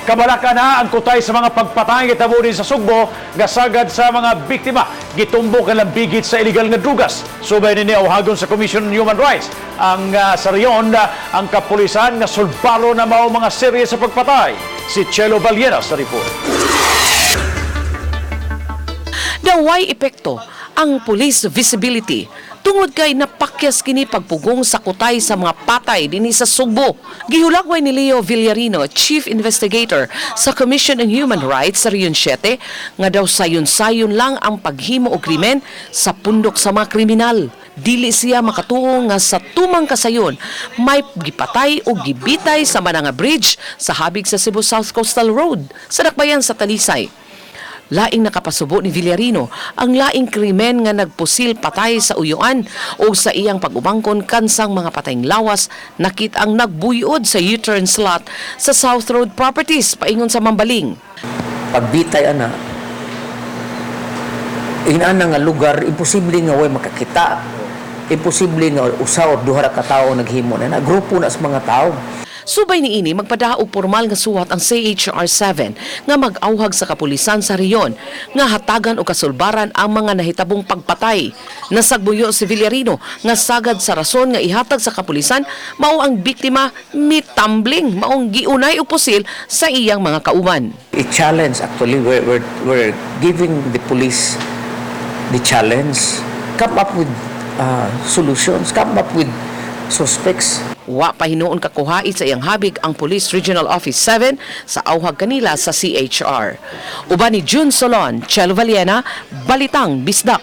Kabalaka na ang kutay sa mga pagpatay gitabo din sa Sugbo nga sagad sa mga biktima gitumbok ang lambigit sa illegal nga drugas. Subay nini, awhagon sa Commission on Human Rights ang sa rehiyon ang kapulisan nga sulbaro na mao mga serye sa pagpatay. Si Chelo Vallena sa report. Daway epekto ang police visibility tungod kay napakyas kini pagpugong sa kutay sa mga patay dinhi sa Sugbo. Gihulagway ni Leo Villarino, Chief Investigator sa Commission on Human Rights sa Region 7, nga daw sayon-sayon lang ang paghimo og krimen sa pundok sa mga kriminal. Dili siya makatuo nga sa tumang kasayon may gipatay o gibitay sa Mananga Bridge sa habig sa Cebu South Coastal Road sa dakbayan sa Talisay. Laing nakapasubo ni Villarino ang laing krimen nga nagpusil patay sa Uyuan o sa iyang pag-umangkon kansang mga patayng lawas nakit ang nagbuyod sa U-turn slot sa South Road Properties paingon sa Mambaling. Pagbitay ana, inana nga lugar, imposible nga way makakita, imposible nga usa or duha ra ka tawo naghimo na na grupo na sa mga tao. Subay niini, magpadaog formal nga suwat ang CHR 7 nga mag-awhag sa kapulisan sa rehiyon nga hatagan og kasulbaran ang mga nahitabong pagpatay. Nasagbuyo si Villarino nga sagad sa rason nga ihatag sa kapulisan mao ang biktima mitambling maong giunay og pusil sa iyang mga kauban. I-challenge, actually, we're giving the police the challenge, come up with solutions, come up with suspects. Wa pa hinuon kakuhait sa iyang habig ang Police Regional Office 7 sa awhag kanila sa CHR. Uban ni June Solon, Chelo Vallena, Balitang Bisdak.